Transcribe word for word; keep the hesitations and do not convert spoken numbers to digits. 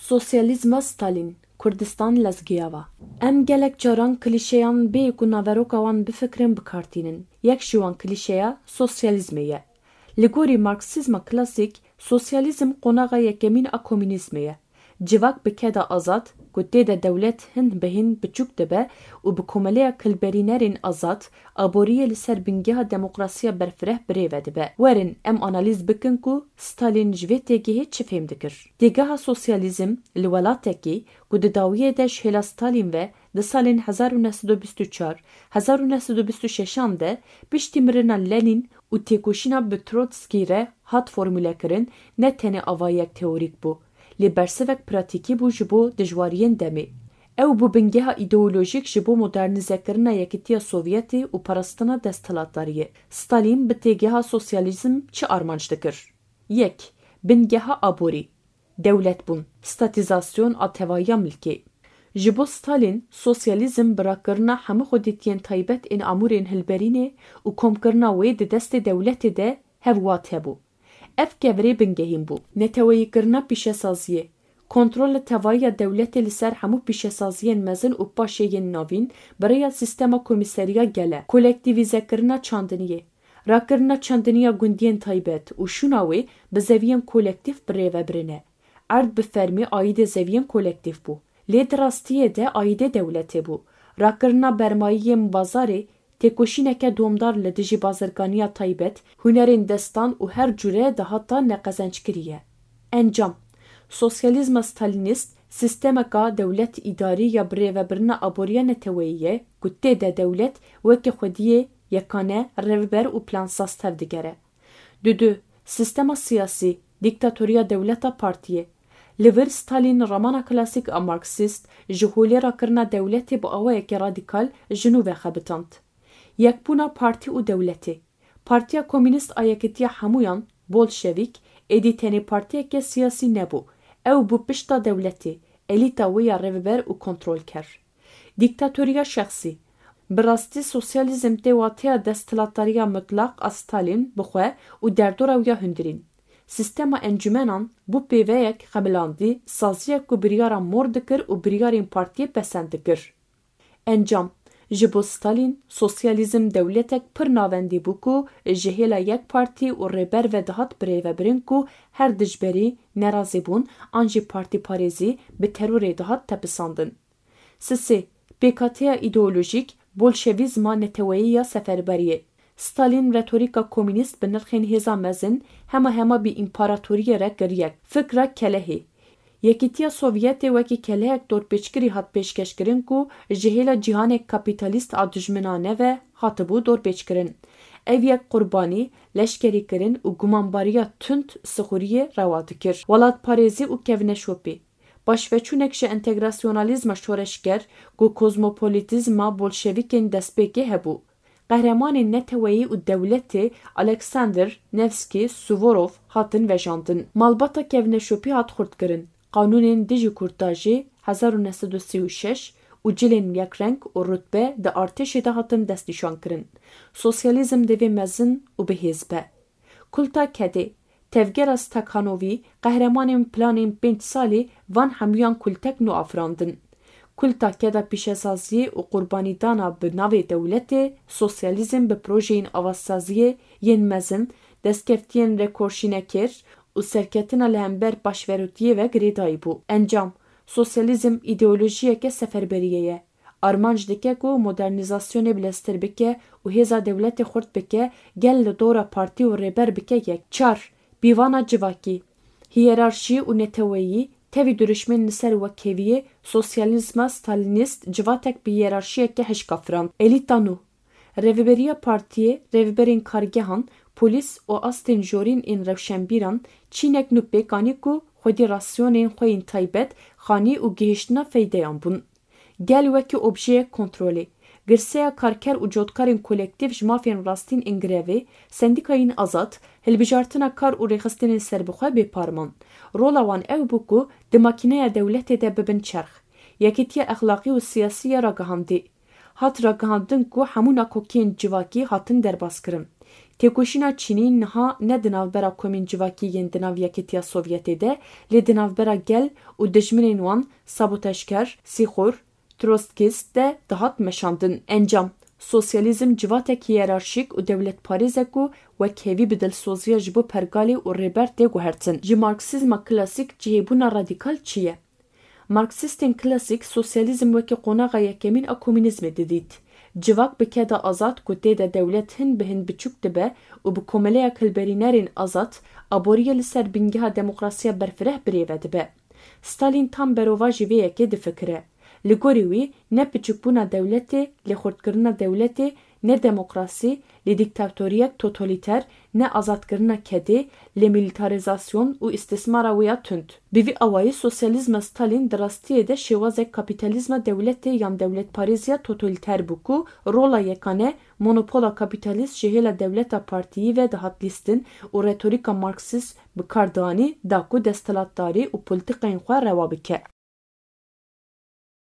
Sosyalîzma Stalîn, Kurdistan lezgiyava. Em gelek caran klîşeyan bê ku naveroka wan bifikirin bi kar tînin. Yek ji wan klîşeya sosyalîzmê ye. Li gorî Marksîzma klasîk, sosyalîzm qonaxa yekemîn a komûnîzmê ye. Civak bi keda azad, ku tê de dewlet hin bi hin biçûk dibe û bi komeleya kilberînerên azad, aboriyê li ser bingeha demokrasiya berfireh bi rê ve dibe. Werin em analîz bikin ku Stalîn ji vê têgihê çi fêm dikir. Têgeha sosyalîzm li welatekî ku di dawiyê de ji hêla Stalîn ve di salên hezar û neh sed û bîst û çar, hezar û neh sed û bîst û şeşan de piştî mirina Lenîn û têkoşîna bi Trotskî re hat formûlekirin, ne tenê avayek teorîk bû, lê bersivek pratîkî bû ji bo dijwariyên demê. Ew bû bingeha îdeolojîk ji bo modernîzekirina Yekîtiya Sovyetê û parastina desthilatdariyê. Stalîn bi têgeha sosyalîzm çi armanc dikir? Yek, bingeha aborî, dewletbûn, statîzasyon a tevahiya milkê. Ji bo Stalîn, sosyalîzm bi rakirina hemû xwedîtiyên taybet ên amûrên hilberînê û komkirina wê di destê dewletê de hev wat hebû. Ev kevirê bingehîn bû. Neteweyîkirina pîşesaziyê, kontrola tevahiya dewletê li ser hemû pîşesaziyên mezin û paşê yên navîn bi rêya sîstema komîseriya gele, kolektîvîzekirina çandiniyê, rakirina çandiniya gundiyên taybet û şûna wê bi zeviyên kolektîf bi rê ve birine. Erd bi fermî aîdê zeviyên kolektîf bû. Lê di rastiyê de aîdê dewletê bû. Rakirina bermayiyên bazarê, têkoşîneke domdar li dijî bazirganiya taybet, hunerên destan û her cure dahata neqezenckirî ye. Encam, sosyalîzma stalînîst sîstemeka dewlet îdarî ya birêvebirina aboriya neteweyî ye ku tê de dewlet weke xwediyê yekane, rêvber û plansaz tevdigere. Dudu, sîstema siyasî, dîktatoriya dewleta partiyê. Li vir Stalîn ramana klasîk a marksîst ji holê rakirina dewletê bi awayekî radîkal ji nû vexebitand. Yekbûna partî û dewletê. Partiya Komûnîst a Yekîtiya Hemûyan, Bolşevîk, êdî tenê partiyeke siyasî nebû. Ew bû pişta dewletê, elîta wê ya rêvber û kontrolker. Dîktatoriya şexsî. Bi rastî sosyalîzm tê wateya desthilatdariya mutlaq a Stalîn bi xwe û derdora wî ya hundirîn. Sîstema encûmenan bû pêveyek xemilandî, saziyek ku biryara mor dikir û biryarên partiyê pesend dikir. Encam, ji bo Stalîn, sosyalîzm dewletek pir navendî bû ku ji hêla yek partî û rêber ve dihat birêvebirin ku her dijberî, nerazîbûn an jî partîparêzî bi terorê dihat tepisandin. Sisê, pêkhateya îdeolojîk, bolşevîzma neteweyî ya seferberiyê. Stalîn retorîka komûnîst bi nirxên hêza mezin hema hema bi împaratoriyê re kir yek. Fikra kelehê. Yekîtiya Sovyetê wekî kelehek dorpêçkirî hat pêşkêşkirin ku ji hêla cîhanek kapîtalîst a dijminane ve hatibû dorpêçkirin. Ev yek qurbanî, leşkerîkirin û gumanbariya tund sixuriyê rewa dikir. Welatparêzî û kevneşopî. Paşveçûnek ji entegrasyonalîzma şoreşger ku kozmopolitîzma bolşevîkên destpêkê hebû. Qehremanên neteweyî û dewletê Alexander Nevskî, Suvorov hatin vejandin. Malbata kevneşopî hat xurtkirin. Qanûnên dijî kûrtajî hezar û neh sed û sî û şeş û cilên yekreng û rutbe di artêşê de hatin destnîşankirin. Sosyalîzm divê mezin û bi hêz be. Kulta kedê, tevgera Stakhanovî, qehremanên planên pênc salî van hemûyan kultek nû afirandin. Kulta keda pîşesaziyê û qurbanîdana bi navê dewletê, sosyalîzm bi projeyên avasaziyê yên mezin, destkeftiyên rekorşînekêr û serketina li hember paşverotiyê ve girêdayî bû. Encam, sosyalîzm îdeolojiyeke seferberiyê ye. Armanc dike ku modernîzasyonê bileztir bike û hêza dewletê xurt bike, gel li dora partî û rêber bike yek. Çar, pîvana civakî, hiyerarşî û neteweyî, tevî dirûşmên li ser wekheviyê, sosyalîzma stalînîst civatek bi hiyerarşiyeke hişk afirand. Elîta nû, rêveberiya partiyê, rêveberên kargehan, polîs û astên jorîn ên rewşenbîran, çînek nû pêk anî ku xwedî rasyonên xwe yên taybet, xanî û gihiştina feydeyan bûn. Gel wekî objeyek kontrolê. Girseya karker û cotkarên kolektîf ji mafên rastîn ên grevê, sendîkayên azad, hilbijartina kar û rêxistinên serbixwe bê par man. Rola wan ew bû ku di makîneya dewletê de bibin çerx. Yekîtiya exlaqî û siyasî ya ragihandî. Hat ragihandin ku hemû nakokiyên civakî hatin derbazkirin. Têkoşîna Çînî niha ne di navbera komên civakî yên di nav Yekîtiya Sovyetê de, lê di navbera gel û dijminên wan, sabotejker, sîxur, trotskîst, de dihat meşandin. Encam, sosyalîzm civatek hiyerarşîk û dewletparêz e ku wek hêvî bi dilsoziya ji bo pergalê û rêber tê guhertin. Ji marksîzma klasîk cihêbûna radîkal çi ye? Marksîstên klasîk sosyalîzm wekî qonaxa yekemîn a komûnîzmê didît. Civak bi keda azad ku tê de dewlet hin bi hin biçûk dibe û bi komeleyek hilberînerên azad, aboriyê li ser bingeha demokrasiya berfireh birêve dibe. Stalîn tam berovajî vê yekê difikire. Li gorî wî, ne piçûkbûna dewletê, lê xurtkirina dewletê, ne demokrasî, lê dîktatoriyek totalîter, ne azadkirina kedê, lê milîtarîzasyon û îstîsmara wê ya tund. Bi vî awayî sosyalîzma Stalîn di rastiyê de şêwazek kapîtalîzma dewletê yan dewletparêziya totalîter bû ku rola yekane monopola kapîtalîst ji hêla dewleta partiyî ve dihat lîstin û retorîka marksîst bi kar dianî da ku desthilatdarî û polîtîkayên xwe rewa bike.